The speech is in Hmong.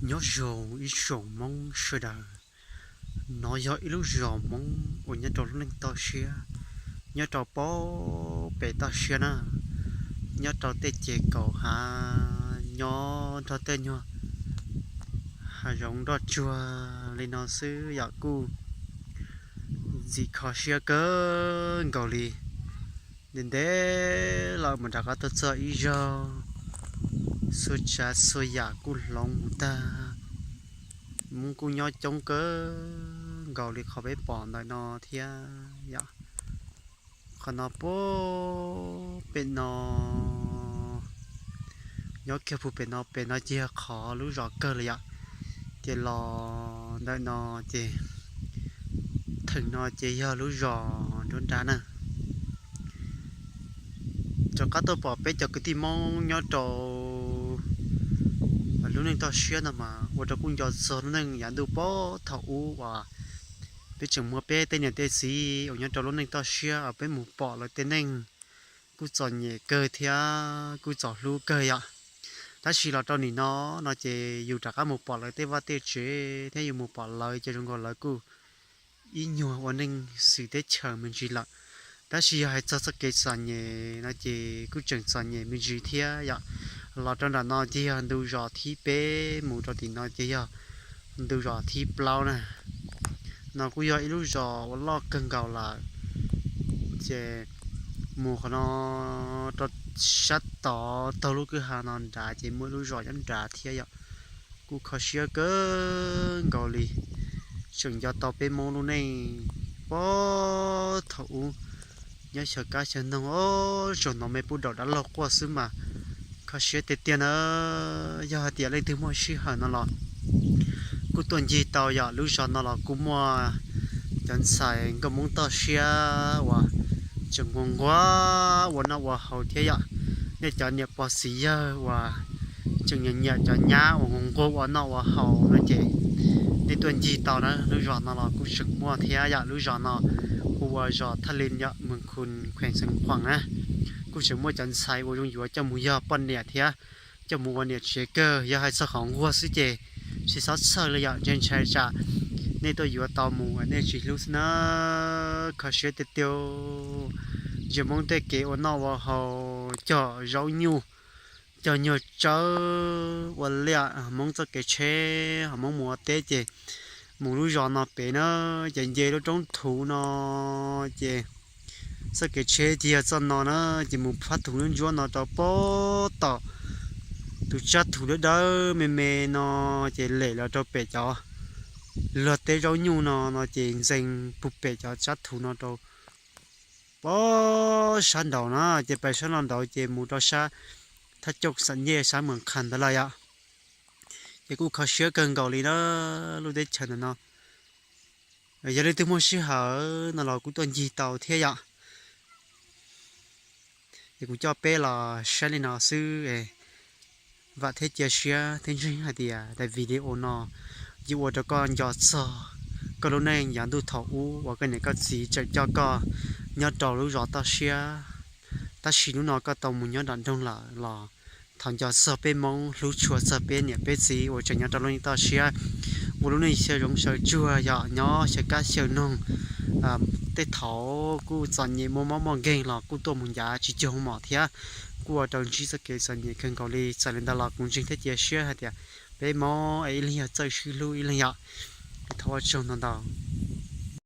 Nyob zoo ib tsoom Hmoob sawv daws, no yog ib lub zos Hmoob uas nyob rau lub neej toj siab, nyob rau pem toj siab na, nyob rau tej ces kaum hav, nyob nrog tej nyuag hav zoov nroj tsuag li no xwb yom. Kuj ntxim kho siab kawg nkaus li. Ntev ntev lawm mam rov qab tuaj txog ib zaug, txhua tsav txhua yam kuj hloov mus tag. Hmoob kuj nyob coob kawg nkaus li qhov peb pom ntawm no thiab yom. Qhov no puag pem no, nyob kiag puag pem no, pem no ces yog qhov lub zos kawg li yom. Ces los ntawm no ces theem no ces yog lub zos nruab nrab na. Rov qab tuaj pom peb cov kwv tij Hmoob nyob rau lub neej toj siab no mas ua rau kuj nco txog lub neej yav ntuj puag thaum ub uas peb tseem muaj peb tej niam tej txiv uas nyob rau lub neej toj siab uas peb mus pom lawv tej neej kuj txom nyem kawg thiab kuj txom hlub kawg yom. Tab sis los rau nim no, no ces yus rov qab mus pom lawv tej vaj tej tsev thiab yus mus pom lawv ces zoo nkaus lawv kuj ib nyuag ua neej xws teb chaws me ntsis lawm. Tab sis yog hais txog txoj kev txom nyem no ces kuj tseem txom nyem me ntsis thiab yom. Los rau nram no ces yog ntu zos thib peb, mus rau tim no ces yog ntu zos thib plaub na. No kuj yog ib lub zos uas loj kawg nkaus lawm. Ces mus qhov no rau sab tod taug lub kwj ha no nrad ces muaj ib lub zos nyob nrad thiab yom. Kuj kho siab kawg nkaus li, tseem nco tau peb Hmoob lub neej puag thaum ub, nyob xyaw kab xyaw noog os, zaum no me pub daum dab laug quaj xwb mas kho siab tiag tiag na. Yog hais tias leej twg muaj sij hawm no los kuj tuaj ncig tau yom. Lub zos no los kuj muaj cov ntxhais nkauj Hmoob toj siab uas tseem nquag nquag ua noj ua haus thiab yom. Nej cov niam pog txiv yawg uas tseem nyiam nyiam cov nyab uas nquag nquag ua noj ua haus no ces nej tuaj ncig tau na. Lub zos no los kuj tseem muaj thiab yom. Lub zos no hu ua zos Thaj Li yom, Mws Khus, Khees Xeev Khuam na. Kuj tseem muaj cov ntxhais uas zoo yuav coj mus yog poj niam thiab coj mus ua niam tsev kawg. Yog hais txog qhov nquag xwb ces tsis txhob txhawj li yom, ntshe ntshai tsam nej tuaj yuav tau mus nej tsis hlub xwb na. Kho siab tiag tiag, ntsia Hmoob tej kev ua noj ua haus, cog zaub nyuj, cog nyuag tsawb ua liaj. Hmoob txoj kev tsheb, ho Hmoob mus ua teb ces mus lub zos no pem na, ces nce lub roob thuv no, ces txoj kev tsheb ces yog txoj no na, ces mus phab thuv ntsuab ntsuab no rau puag tom tus tsab thuv dawb dawb me me no, ces lem los rau pem cov luag teb zaub nyuj no, no ces ntxees puag pem cov tsab thuv no rau puag sab nraud na, ces pem sab no nraud ces mus rau sab Thaj Coj Xam Nyej sab Mws Khas ntawd lawm yom. Ces kuj kho siab kawg nkaus li na, lub teb chaws ntawm no. Yog leej twg muaj sij hawm no los kuj tuaj ncig tau thiab yom. Es kuv coj peb los saib li no xwb, vam thiab cia siab thiab ntseeg hais tias daim video no yuav ua rau koj nco txog koj lub neej yav ntuj thaum ub uas koj niam koj txiv tseem coj koj nyob rau lub zos toj siab, tab sis hnub no koj tau mus nyob nram nroog lawm los thov nco txog peb Hmoob, hlub tshua txog peb niam peb txiv uas tseem nyob rau lub neej toj siab, ua lub neej xyaw zoov xyaw tsuag yom, nyob xyaw kab xyaw noog tej thaum kuj txom nyem muaj mob muaj nkeeg los kuj tuaj mus ncav tsis cuag mom thiab, kuj ua rau ntsib txoj kev txom nyem kawg nkaus li. Txawm li ntawd los kuv ntseeg thiab cia siab hais tias peb Hmoob es ib leeg yog txawj sib hlub ib leeg yom. Thov ua tsaug ntau ntau.